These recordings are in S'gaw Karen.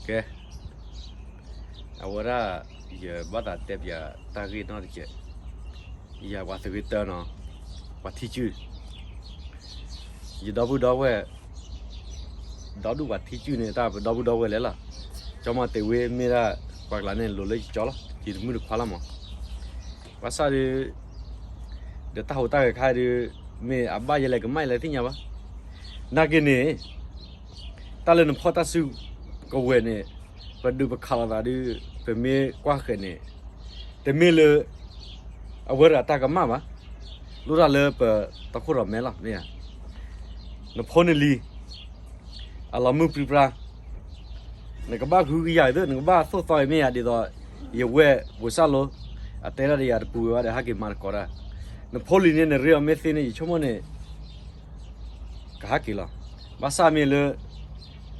ကဲ, အဝဲဒၣ် ယဘၣ်သးတဲပၠးတၢ်ဂ့ၢ်နီတစဲး, ယၤပှၤသုးဂ့ၤတၢနီၤ, ပှၤထံစုၣ်, ယဒီပုၢ်ဒီဝဲၢ်, ဒီဒူၣ်ပှၤထံစုၣ်န့ၣ် တၢ်ပဒီပုၢ်ဒီဝဲၢ်လဲၣ်လီၤ. ကၠီမီၤတ့ၢ်ဝ့မ့ၢ်ဒၣ် ပှၤကျါန့ၣ် လိၤလၢယကၠီလီၤ, ယတမုၣ်တခွါလီၤမး. ဘၣ်ဆၣ်ဒီး ဒီးတၢ်ဟူးတၢ်ဂဲၤခါဒီး မ့ၢ်အဘၣ်ယဲလဲၣ်ကမၣ်ယဲလဲၣ်သ့ၣ်ညါဘၣ်. နာ်က့န့ၣ် တၢ်လၢနဖီၣ်တၢ်စုကဝဲၤန့ၣ် ပဒုးပခးလိာ်သးဒီး ပမ့ၢ်ကွၢ်ဃဲၤန့ၣ် တမ့ၢ်လၢ အဝဲဒၣ်တၢ်ကမၣ်ဘၣ်, လိၣ်တၢ်လၢပတၢ်ခိၣ်ရိၣ်မဲလီၤ မ့ၢ်ဧါ. နဖိနလံၤ အလီၤမုၢ်ပြံပြါ နကဘၣ်ဂုၤကယၤအံၤသ့ၣ် နကဘၣ်သိၣ်သီအံၤမ့ၢ်ဧါ, ဒ်သိး ယဝဲၢ်ဝံၤစၢ်လိၤ အတဲဒၣ်ဒီးယၤတပူၤဝဲဘၣ်ဒီး ဟဲက့ၤမၤသကိးတၢ်. နဖိလံၤန့ၣ် နရ့အီၤမ့ၢ်သ့န့ၣ် ယဆိကမိၣ်န့ၣ် ကဟဲက့ၤလီၤ. ဘၣ်ဆၣ်မ့ၢ်လၢ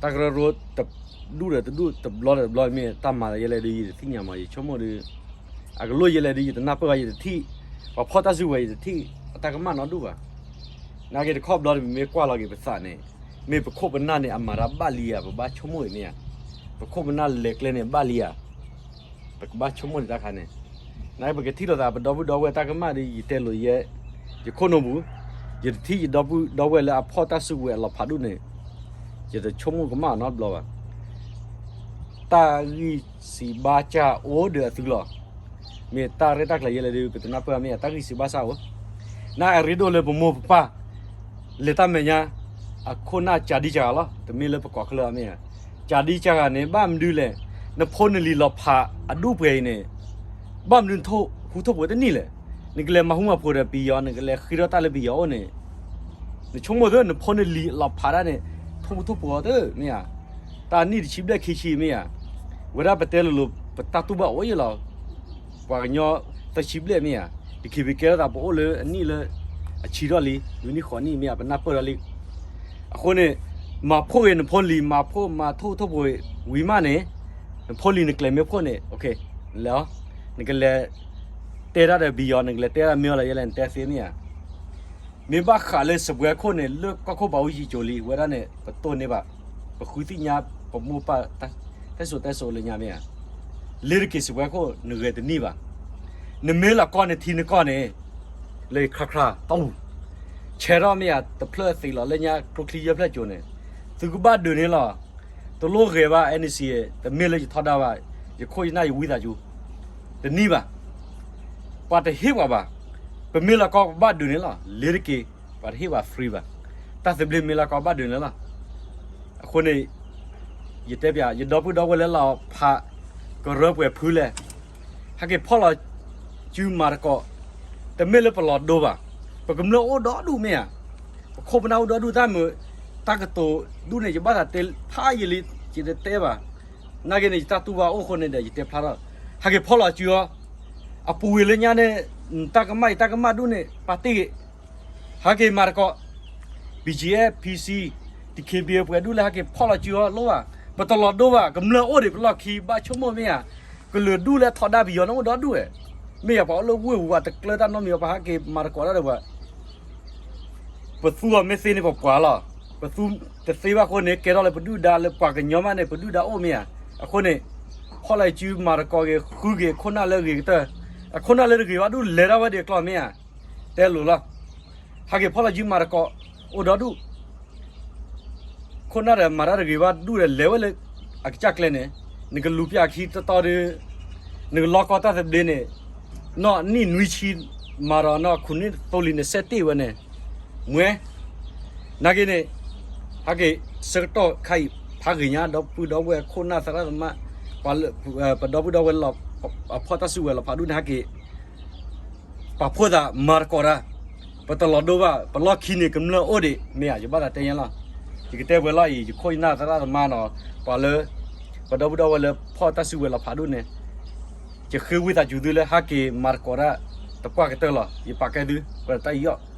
တၢ်ကရၢကရိ တဒူၣ်ဒီးတဒူၣ် တဘျီဒီးတဘျီမ့ၢ် တၢ်မၤသးယဲလဲၣ်ဒီး ယတသ့ၣ်ညါမး ယဆိကမိၣ်ဒီး အကလိၣ်ယဲလဲၣ်ဒီး ယတနၢ်ပၢၢ်ဘၣ် ယတထံၣ်, ပှၤဖီၣ်တၢ်စုကဝဲၤ ယတထံၣ် အတၢ်ကမၣ်နီတဒူၣ်ဘၣ်. နာ်က့တခီဘျီဒီး ပမ့ၢ်ကွၢ်လီၤက့ၤပသးန့ၣ် မ့ၢ်ပခိၣ်ပနၢ်န့ၣ် အမၤတၢ်ဘၣ်လံဧါ, ပဘၣ်ဆိကမိၣ်အံၤမ့ၢ်ဧါ, ပခိၣ်ပနၢ်လဲၤကျဲန့ၣ်ဘၣ်လံဧါ, ပကဘၣ်ဆိကမိၣ်န့ၣ်တၢ်ခါန့ၣ်. နာ်က့ပကထံၣ်လိာ်သး ပဒီပုၢ်ဒီဝဲၢ်တၢ်ကမၣ်ဒီး ယတဲလိာ်ယဲ ယခိၣ်နူာ်ပူၤ, ယတထံၣ်ယဒီပုၢ်ဒီဝဲၢ်လၢအဖီၣ်တၢ်စုကဝဲၤအလီၤဖးဒိၣ်န့ၣ် ယတဆိကမိၣ်ကမၣ်အီၤနီတဘျီဘၣ်. တၢ်ဂံၢ်စံးဘါစၢ်အိၣ်ဒီးအသုလီၤ. မ့ၢ်တၢ်ရဲၣ်တၢ်ကျဲၤယဲလဲၣ်ဒီး ပတနၢ်ပၢၢ်မ့ၢ်ဧါ, တၢ်ဂံၢ်စံးဘါစၢ်အိၣ်. နာ်အရ့ဒိၣ်လၢပမိၢ်ပပၢ် လဲၤတၢ်မဲာ်ညါ အခိၣ်နၢ်ကးဒံကးဂၤလီၤ. တမ့ၢ်လၢပကိးခဲလၢာ်မ့ၢ်ဧါ. ကးဒံကးဂၤန့ၣ် ဘၣ်မနုၤလဲၣ်, နဖိနလံၤလီၤဖးအဒူၣ်ပှဲၤအံၤန့ၣ် ဘၣ်မနုၤထိၣ်ဃူထိၣ်ဖိးတနံၣ်လဲၣ်. နကလဲၤမၤဟူမၤဖိးဒီးပယီၤ, နကလဲၤဃ့ထီၣ်တၢ်လၢပယီၤအအိၣ်န့ၣ် နဆိကမိၣ်သ့ နဖိနလံၤလီၤဖးဒၣ်န့ၣ် ထိၣ်ဃူထိၣ်ဖိးအီၤသ့မ့ၢ်ဧါ. တၢ်နံၣ်တဆံဘျဲၣ်ခံဆံမ့ၢ်ဧါ. ဝဲဒၣ်ပတဲလိၤလိၤ ပတၢ်တူၢ်ဘၣ်အိၣ်ယဲလီၤ. ပှၤကညီသၢဆံဘျဲၣ်မ့ၢ်ဧါ. တခ့ပကဲထီၣ်သးပအိၣ်လၢအနံၣ်လၢ အဆံထီၣ်လံ လွံၢ်နံၣ်ဃိးနံၣ်မ့ၢ်ဧါ ပနၢ်ပၢၢ်ထီၣ်လံ. အဃိန့ၣ် မၤဖှိၣ်ဂ့ၤနဖိလံၤ မၤဖှိၣ်မၤထိၣ်ထိၣ်ဖိးဝံၤမးန့ၣ် နဖိလံၤနကျဲၤမ့ၢ်ဖှိၣ်န့ၣ် လဲၤအီၤ, နကလဲၤ တဲဒၣ်ဒီးပယီၤ နကလဲၤတဲဒၣ်မ့ၢ်အီၤလီၤယဲလဲၣ် နတဲသ့မ့ၢ်ဧါ. မ့ၢ်ဘၣ်ဃးလၢစပွဲခိၣ်န့ၣ် လၢကီၢ်ခိၣ်ပာ်ဝံယံာ်ကၠိၤလံ ဝဲဒၣ်န့ၣ် ပတိၢ်န့ၢ်ဘၣ်, ပဃုသ့ၣ်ညါပမိၢ်ပၢ် တၢ်စိၤတဲစိၤလၢညါမ့ၢ်ဧါ. လ့တက့ၤစပွဲခိၣ် နဂဲၤတနံၣ်ဘၣ်. နမ့ၢ်လီၤကီနထံနကီၢ်န့ၣ် လၢခရၣ်ခရၣ်တီၢ်ပူၤ ဆဲးထီၣ်မ့ၢ်ဧါ တဖျၢၣ်သ့လီၤလၢညါ ကျိချံယဲၢ်ဖျၢၣ်ကၠိၤန့ၣ် သုကဘၣ်ဒုးန့ၣ်လီၤ. တလိၣ်ဂဲၤဘၣ် NCA တမ့ၢ်လၢယထီဒါဘၣ်, ယခိၣ်ယနၢ်ယဝံသးစူၤ တနံၣ်ဘၣ်. ပှၤတဟ့ၣ်ပှၤဘၣ်. ပမ့ၢ်လီၤကီပဘၣ်ဒုးန့ၣ်လီၤ. လ့တက့ၤ ပှၤတဟ့ၣ်ပှၤ free ဘၣ်. တၢ်သဘျ့မ့ၢ်လီၤကီဘၣ်ဒုးန့ၣ်လီၤ. အဃိန့ၣ် ယတဲပၠး ယဒီပုၢ်ဒီဝဲၢ်လၢလီၤဖးကရၢပှဲၤဖုလဲၣ် ဟဲက့ၤဖီၣ်လီၤစုမၤသကိး, တမ့ၢ်လၢပလီၤဒိဘၣ်, ပကမျၢၢ်အိၣ်ဒီဒူၣ်မ့ၢ်ဧါ, ပခိၣ်ပနၢ်အိၣ်ဒီဒူၣ်တၢ်မုာ်, တၢ်ကတိၤဒူၣ်န့ၣ် ယဘၣ်သးတဲဖးယံာ်လံ, ယတတဲဘၣ်, နာ်က့န့ၣ် ယတၢ်တူၢ်ဘၣ်အိၣ်အဃိန့ၣ်ဒီး ယတဲဖျါထီၣ်, ဟဲက့ၤဖီၣ်လီၤစုအီၤ, အပူၤဝံၤလၢညါန့ၣ် တၢ်ကမၣ်အံၤ တၢ်ကမၣ်ဒူၣ်န့ၣ် ပာ်တ့ၢ်ဂ့ၤ ဟဲက့ၤမၤသကိး, BGF, PC, DKBA ပှဲၤဒူၣ်လၢဟဲက့ၤဖီၣ်လီၤစုအီၤလိၣ်ဘၣ်, ပတလီၤဒိဘၣ်, ကမျၢၢ်အိၣ်ဒံးပလီၢ်ခံ ဘၣ်ဆိကမိၣ်မ့ၢ်ဧါ, ကလုာ်ဒူၣ်လၢထီဒါပယီၤန့ၣ်အိၣ်ဒီဒူၣ်ဝဲ, မ့ၢ်ယၤပှၤအိၣ်လၢဝ့ၢ်ပူၤ ပှၤတကျၢတၢ်နီတမံၤ ပှၤဟဲက့ၤမၤသကိးတၢ်ဒီးပှၤ ပသူအီၤမ့ၢ်သ့န့ၣ် ပပှၤလီၤ, ပသူတသ့ဘၣ်အဃိန့ၣ် ကဲထီၣ်လၢပဒုၣ်ဒါလၢပှၤကညီမးန့ၣ် ပဒုၣ်ဒါအိၣ်မ့ၢ်ဧါ, အဃိန့ၣ် ဖီၣ်လီၤစုမၤသကိးဂ့ၤ ဃုဂ့ၤ ခိၣ်နၢ်လၢဂ့ၤကတၢၢ်, အခိၣ်နၢ်လၢတဂ့ၤဘၣ်ဒူၣ် လဲၤဒၣ်ဝဲဒံးအကျိၤမ့ၢ်ဧါ, တဲလိၤလီၤ, ဟဲက့ၤဖီၣ်လီၤစုမၤသကိး အိၣ်ဒီဒူၣ် ခိၣ်နၢ်ဒီးမၤတၢ်တဂ့ၤဘၣ်ဒူၣ်ဒီး လဲၤဝဲလၢ အကစၢ်ကျဲန့ၣ်, နကလူၤပျၢ်ခံတီတီဒီး နကလီကီတၢ်သဘျ့န့ၣ်, နီၢ်နံၣ်နွံဆံ မၤဒီးနီၢ်ခိၣ်နံၣ်သိလံၤ နစဲးတ့ၢ်ဝဲန့ၣ်, မွဲ, နာ်က့န့ၣ်, ဟဲက့ၤ ဆၢကတီၢ်ခါအံၤ ဖးဂ့ၤညါ ဒီပုၢ်ဒီဝဲၢ်ခိၣ်နၢ်သရၣ်သမါ, ပှၤလၢ ပဒီပုၢ်ဒီဝဲၢ်လၢ အဖီၣ်တၢ်စုကဝဲၤလီၤဖးဒူၣ်န့ၣ် ဟဲက့ၤ ပာ်ဖှိၣ်သးမၤသကိးတၢ်, ပတလီၤဒိဘၣ်, ပလီၢ်ခံန့ၣ် ကမျၢၢ်အိၣ်ဒံး မ့ၢ်ဧါ, ယဘၣ်သးတဲညါလီၤ. ယကတဲပှဲၤလီၤအံၤ ယခိၣ်ယနၢ်သရၣ်သမါနီၤ, ပှၤလၢ ပဒီပုၢ်ဒီဝဲၢ်လၢဖီၣ်တၢ်စုကဝဲၤလီၤဖးဒူၣ်န့ၣ်, ယဃ့ဝံသးစူၤသုလၢဟဲက့ၤမၤသကိးတၢ် တပှၢ်ကတၢၢ်လီၤ. ယပာ်ကဲသု ပတၢ်အံၤအီၤ